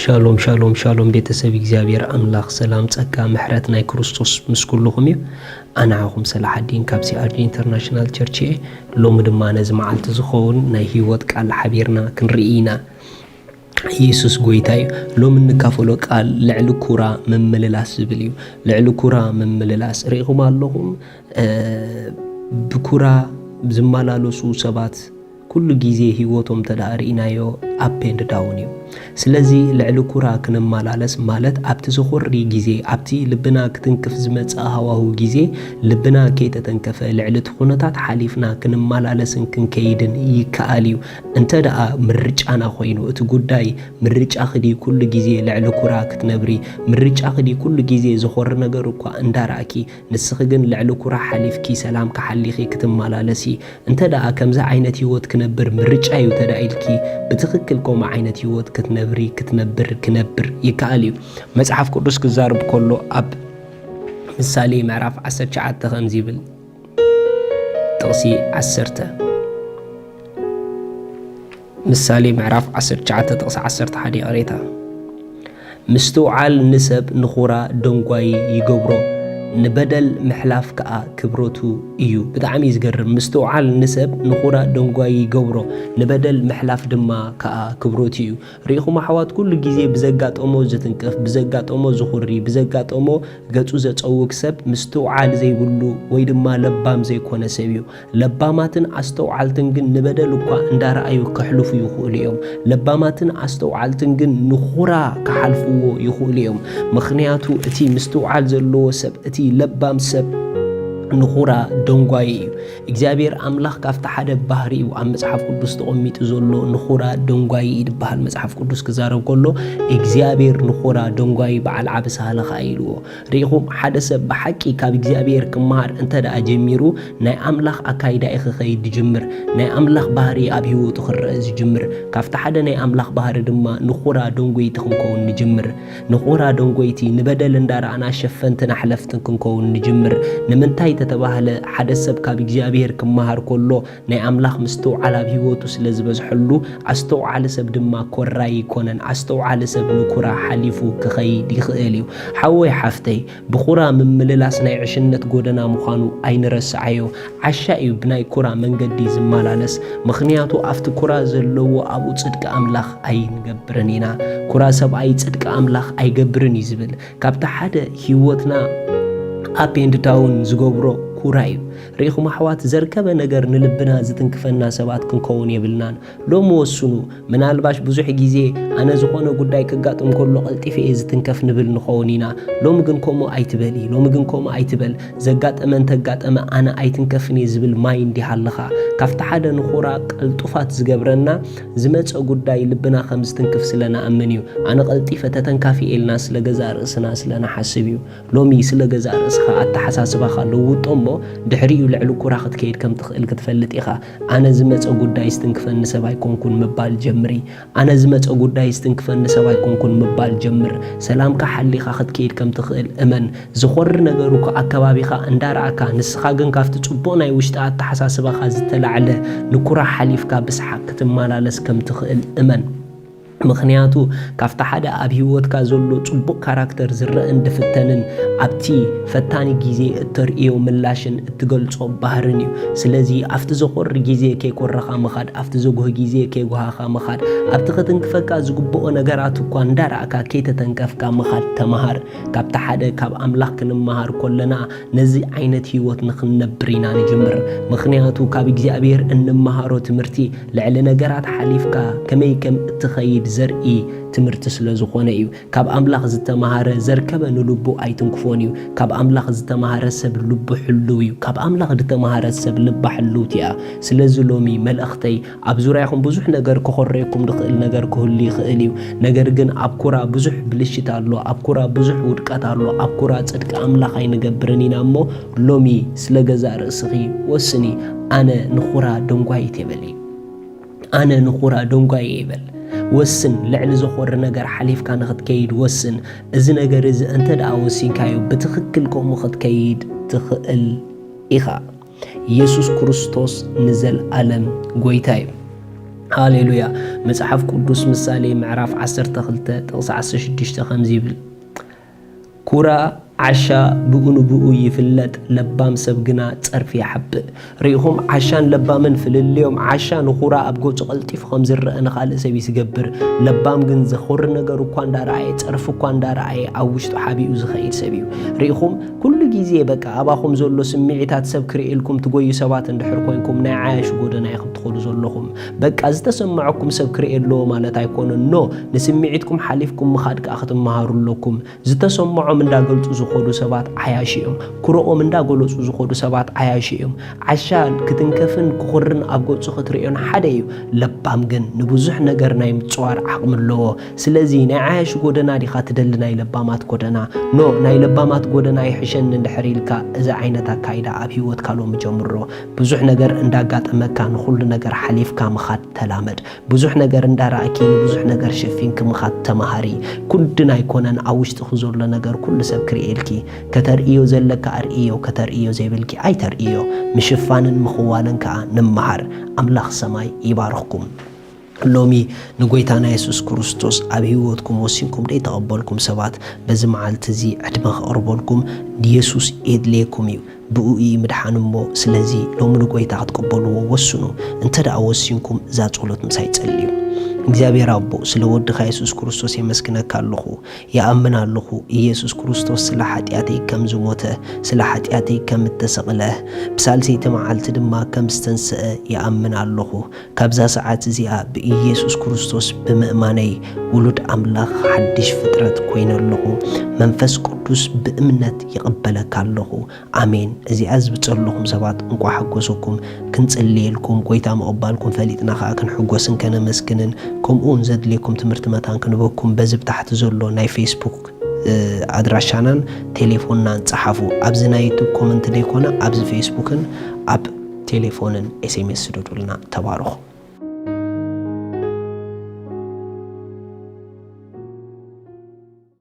ሻሎም ሻሎም ሻሎም፣ ቤተሰብ እግዚኣብሔር ኣምላኽ ሰላም፣ ጸጋ፣ ምሕረት ናይ ክርስቶስ ምስ ኩልኹም እዩ። ኣነ ዓኹም ሰላሓዲን ካብ ሲኣርዲ ኢንተርናሽናል ቸርች እየ። ሎሚ ድማ ነዚ መዓልቲ ዝኸውን ናይ ህይወት ቃል ሓቢርና ክንርኢ ኢና። ኢየሱስ ጎይታ እዩ። ሎሚ እንካፈሎ ቃል ልዕሊ ኩራ ምምልላስ ዝብል እዩ። ልዕሊ ኩራ ምምልላስ ርኢኹም ኣለኹም። ብኩራ ዝመላለሱ ሰባት ኩሉ ግዜ ህይወቶም እንተ ደኣ ርኢናዮ፣ up and down እዩ። ስለዚ ልዕሊ ኩራ ክንመላለስ ማለት ኣብቲ ዘኾሪ ግዜ፣ ኣብቲ ልብና ክትንክፍ ዝመጽእ ሃዋሁ ግዜ ልብና ከይተተንከፈ ልዕሊ እቲ ኩነታት ሓሊፍና ክንመላለስን ክንከይድን ይከኣል እዩ። እንተ ደኣ ምርጫና ኮይኑ እቲ ጉዳይ፣ ምርጫኺ ድዩ ኩሉ ግዜ ልዕሊ ኩራ ክትነብሪ? ምርጫኺ ድዩ ኩሉ ግዜ ዘኾሪ ነገር እኳ እንዳረኣኪ ንስኺ ግን ልዕሊ ኩራ ሓሊፍኪ ሰላም ክሓሊኺ ክትመላለሲ? እንተ ደኣ ከምዚ ዓይነት ህይወት ክነብር ምርጫ እዩ እንተ ደኣ ኢልኪ፣ ብትኽክል ከምኡ ዓይነት ህይወት ክትነብሪ፣ ክትነብር፣ ክነብር ይከኣል እዩ። መጽሓፍ ቅዱስ ክዛረብ ከሎ ኣብ ምሳሌ ምዕራፍ ዓሰርተ ትሽዓተ ከምዚ ይብል፣ ጥቕሲ ዓሰርተ፣ ምሳሌ ምዕራፍ ዓሰርተ ትሽዓተ ጥቕሲ ዓሰርተ ሓደ፣ ይቕሬታ። ምስትውዓል ንሰብ ንኹራ ደንጓዪ ይገብሮ፣ ንበደል ምሕላፍ ከኣ ክብረቱ እዩ። ብጣዕሚ እዩ ዝገርም። ምስትውዓል ንሰብ ንኹራ ደንጓዪ ይገብሮ፣ ንበደል ምሕላፍ ድማ ከኣ ክብረቱ እዩ። ርኢኹም ኣሕዋት፣ ኩሉ ግዜ ብዘጋጠሞ ዝትንከፍ፣ ብዘጋጠሞ ዝኹሪ፣ ብዘጋጠሞ ገጹ ዘጸውግ ሰብ ምስትውዓል ዘይብሉ ወይ ድማ ለባም ዘይኮነ ሰብ እዩ። ለባማትን ኣስተውዓልትን ግን ንበደል እኳ እንዳረኣዩ ከሕልፉ ይኽእሉ እዮም። ለባማትን ኣስተውዓልትን ግን ንኹራ ክሓልፍዎ ይኽእሉ እዮም። ምኽንያቱ እቲ ምስትውዓል ዘለዎ ሰብ፣ እቲ ለባም ሰብ ንኹራ ደንጓዪ እዩ። እግዚኣብሔር ኣምላኽ ካብቲ ሓደ ባህሪኡ ኣብ መጽሓፍ ቅዱስ ተቐሚጡ ዘሎ ንኹራ ደንጓዪ እዩ ዝበሃል። መጽሓፍ ቅዱስ ክዛረብ ከሎ እግዚኣብሔር ንኹራ ደንጓዪ በዓል ዓቢ ሳህለ ኸኣ ኢልዎ። ርኢኹም፣ ሓደ ሰብ ብሓቂ ካብ እግዚኣብሔር ክመሃር እንተ ደኣ ጀሚሩ፣ ናይ ኣምላኽ ኣካይዳ እዩ ክኸይድ ዝጅምር። ናይ ኣምላኽ ባህሪ ኣብ ህይወቱ ክረአ ዝጅምር። ካብቲ ሓደ ናይ ኣምላኽ ባህሪ ድማ ንኹራ ደንጎይቲ ክንከውን ንጅምር። ንኹራ ደንጎይቲ፣ ንበደል እንዳረኣና ሸፈንትን ኣሕለፍትን ክንከውን ንጅምር። ንምንታይ ተተባህለ፣ ሓደ ሰብ ካብ እግዚኣብሔር ክመሃር ከሎ፣ ናይ ኣምላኽ ምስትውዓል ኣብ ህይወቱ ስለ ዝበዝሐሉ፣ ኣስተውዓሊ ሰብ ድማ ኮራይ ኣይኮነን። ኣስተውዓሊ ሰብ ንኩራ ሓሊፉ ክኸይድ ይኽእል እዩ። ሓወይ ሓፍተይ፣ ብኩራ ምምልላስ ናይ ዕሽነት ጎደና ምዃኑ ኣይንረስዓዮ። ዓሻ እዩ ብናይ ኩራ መንገዲ ዝመላለስ፣ ምኽንያቱ ኣብቲ ኩራ ዘለዎ ኣብኡ ጽድቂ ኣምላኽ ኣይንገብርን ኢና። ኩራ ሰብኣይ ጽድቂ ኣምላኽ ኣይገብርን እዩ ዝብል። ካብቲ ሓደ ህይወትና up and down ዝገብሮ ኩራ እዩ። ርኢኹም ኣሕዋት፣ ዘርከበ ነገር ንልብና ዝትንክፈና ሰባት ክንከውን የብልናን። ሎሚ ወስኑ። ምናልባሽ ብዙሕ ግዜ ኣነ ዝኾነ ጉዳይ ክጋጥም ከሎ ቀልጢፈ እየ ዝትንከፍ ንብል ንኸውን ኢና። ሎሚ ግን ከምኡ ኣይትበሊ፣ ሎሚ ግን ከምኡ ኣይትበል። ዘጋጠመ እንተጋጠመ ኣነ ኣይትንከፍን እየ ዝብል ማይንድ ይሃልኻ። ካብቲ ሓደ ንኹራ ቀልጡፋት ዝገብረና ዝመጸ ጉዳይ ልብና ከም ዝትንክፍ ስለ ንኣምን እዩ። ኣነ ቀልጢፈ ተተንካፊ ኢልና ስለ ገዛእ ርእስና ስለ ንሓስብ እዩ። ሎሚ ስለ ገዛእ ርእስኻ ኣተሓሳስባኻ ለውጦ እሞ ድሕሪኡ ልዕሊ ኩራ ክትከይድ ከም ትኽእል ክትፈልጥ ኢኻ። ኣነ ዝመጸ ጉዳይ ዝትንክፈኒ ሰብ ኣይኮንኩን ምባል ጀምሪ። ኣነ ዝመጸ ጉዳይ ዝትንክፈኒ ሰብ ኣይኮንኩን ምባል ጀምር። ሰላምካ ሓሊኻ ክትከይድ ከም ትኽእል እመን። ዝኾሪ ነገር እኮ ኣከባቢኻ እንዳረኣካ፣ ንስኻ ግን ካብቲ ጽቡቕ ናይ ውሽጢ ኣተሓሳስባኻ ዝተላዕለ ንኩራ ሓሊፍካ ብሰሓቕ ክትመላለስ ከም ትኽእል እመን። ምኽንያቱ ካብቲ ሓደ ኣብ ህይወትካ ዘሎ ጽቡቕ ካራክተር ዝረአን ድፍተንን ኣብቲ ፈታኒ ግዜ እተርእዮ ምላሽን እትገልጾ ባህርን እዩ። ስለዚ ኣብቲ ዘኾሪ ግዜ ከይኮረኻ ምኻድ፣ ኣብቲ ዘጉህ ግዜ ከይጓሃኻ ምኻድ፣ ኣብቲ ክትንክፈካ ዝግብኦ ነገራት እኳ እንዳረኣካ ከይተተንከፍካ ምኻድ ተመሃር። ካብቲ ሓደ ካብ ኣምላኽ ክንመሃር ኮለና ነዚ ዓይነት ህይወት ንኽንነብር ኢና ንጅምር። ምኽንያቱ ካብ እግዚኣብሔር እንመሃሮ ትምህርቲ ልዕሊ ነገራት ሓሊፍካ ከመይ ከም እትኸይድ ዘርኢ ትምህርቲ ስለ ዝኾነ እዩ። ካብ ኣምላኽ ዝተመሃረ ዘርከበ ንልቡ ኣይትንክፎን እዩ። ካብ ኣምላኽ ዝተመሃረ ሰብ ልቡ ሕሉው እዩ። ካብ ኣምላኽ ዝተመሃረ ሰብ ልባ ሕልውቲ እያ። ስለዚ ሎሚ መልእኽተይ፣ ኣብ ዙርያኹም ብዙሕ ነገር ክኾረየኩም ዝኽእል ነገር ክህሉ ይኽእል እዩ። ነገር ግን ኣብ ኩራ ብዙሕ ብልሽት ኣሎ፣ ኣብ ኩራ ብዙሕ ውድቀት ኣሎ፣ ኣብ ኩራ ጽድቂ ኣምላኽ ኣይንገብርን ኢና እሞ፣ ሎሚ ስለ ገዛእ ርእስኺ ወስኒ። ኣነ ንኹራ ደንጓይት እየ በሊ። ኣነ ንኹራ ደንጓይ እየ በል። ወስን፣ ልዕሊ ዘኾሪ ነገር ሓሊፍካ ንኽትከይድ ወስን። እዚ ነገር እዚ እንተ ደኣ ወሲንካዮ፣ ብትኽክል ከምኡ ክትከይድ ትኽእል ኢኻ። ኢየሱስ ክርስቶስ ንዘለኣለም ጐይታ እዩ። ሃሌሉያ። መጽሓፍ ቅዱስ ምሳሌ ምዕራፍ ዓሰርተ ክልተ ጥቕሲ ዓሰርተ ሽዱሽተ ከምዚ ይብል፣ ኩራ ዓሻ ብኡ ንብኡ ይፍለጥ፣ ለባም ሰብ ግና ጸርፊ ይሓብእ። ርኢኹም፣ ዓሻን ለባምን ፍልልዮም። ዓሻ ንኹራ ኣብ ገጹ ቀልጢፉ ከም ዝረአ ንኻልእ ሰብ እዩ ዝገብር። ለባም ግን ዘኹሪ ነገር እኳ እንዳረኣየ፣ ጸርፊ እኳ እንዳረኣየ ኣብ ውሽጡ ሓቢኡ ዝኸይድ ሰብ እዩ። ርኢኹም፣ ኩሉ ግዜ በቃ ኣባኹም ዘሎ ስምዒታት ሰብ ክርእየልኩም ትጎዩ ሰባት እንድሕር ኮንኩም፣ ናይ ዓያሹ ጎደና ኢኹም ትኸዱ ዘለኹም። በቃ ዝተሰማዐኩም ሰብ ክርእየ ኣለዎ ማለት ኣይኮነን። ኖ፣ ንስምዒትኩም ሓሊፍኩም ምኻድ ከኣ ክትመሃሩ ኣለኩም። ዝተሰምዖም እንዳገልጹ ዝኸዱ ሰባት ዓያሹ እዮም። ኩርኦም እንዳገለጹ ዝኸዱ ሰባት ዓያሹ እዮም። ዓሻ ክትንከፍን ክኹርን ኣብ ገጹ ክትርእዮን ሓደ እዩ። ለባም ግን ንብዙሕ ነገር ናይ ምጽዋር ዓቕሚ ኣለዎ። ስለዚ ናይ ዓያሹ ጎደና ዲኻ ትደሊ ናይ ለባማት ጎደና? ኖ፣ ናይ ለባማት ጎደና ይሕሸኒ እንድሕር ኢልካ፣ እዚ ዓይነት ኣካይዳ ኣብ ህይወትካ ሎሚ ጀምሮ። ብዙሕ ነገር እንዳጋጠመካ ንኹሉ ነገር ሓሊፍካ ምኻድ ተላመድ። ብዙሕ ነገር እንዳረኣኪ ንብዙሕ ነገር ሸፊንኪ ምኻድ ተማሃሪ። ኩድን ኣይኮነን ኣብ ውሽጥኺ ዘሎ ነገር ኩሉ ሰብ ክርእየልኪ። ከተርእዮ ዘለካ ኣርእዮ፣ ከተርእዮ ዘይብልኪ ኣይተርእዮ። ምሽፋንን ምኽዋልን ከኣ ንመሃር። ኣምላኽ ሰማይ ይባርኽኩም። ሎሚ ንጎይታና የሱስ ክርስቶስ ኣብ ህይወትኩም ወሲንኩም ደይተቐበልኩም ሰባት፣ በዚ መዓልቲ እዚ ዕድመ ከቕርበልኩም የሱስ የድልየኩም እዩ። ብኡ እዩ ምድሓን እሞ፣ ስለዚ ሎሚ ንጎይታ ክትቅበልዎ ወስኑ። እንተ ደኣ ወሲንኩም እዛ ጸሎት ምሳይ ጸልዩ። እግዚኣብሔር ኣቦ፣ ስለ ወድኻ የሱስ ክርስቶስ የመስግነካ ኣለኹ። ይኣምን ኣለኹ፣ ኢየሱስ ክርስቶስ ስለ ሓጢኣተይ ከም ዝሞተ፣ ስለ ሓጢኣተይ ከም እተሰቕለ፣ ብሳልሰይቲ መዓልቲ ድማ ከም ዝተንስአ ይኣምን ኣለኹ። ካብዛ ሰዓት እዚኣ ብኢየሱስ ክርስቶስ ብምእማነይ ውሉድ ኣምላኽ ሓድሽ ፍጥረት ኮይነ ኣለኹ። መንፈስ ቅዱስ ብእምነት ይቕበለካ ኣለኹ። ኣሜን። እዚኣ ዝብጸለኹም ሰባት እንቋዕ ሓጎሰኩም። ክንጽልየልኩም፣ ጎይታ ምቕባልኩም ፈሊጥና ከኣ ክንሕጎስን ከነመስግንን፣ ከምኡ እውን ዘድልየኩም ትምህርቲ መታን ክንበኩም በዚ ብታሕቲ ዘሎ ናይ ፌስቡክ፣ እ፣ ኣድራሻናን ቴሌፎንናን ጸሓፉ። ኣብዚ ናይ ዩቱብ ኮመንት ዘይኮነ፣ ኣብዚ ፌስቡክን ኣብ ቴሌፎንን ኤስ ኤም ኤስ ስደዱልና። ተባረኹ።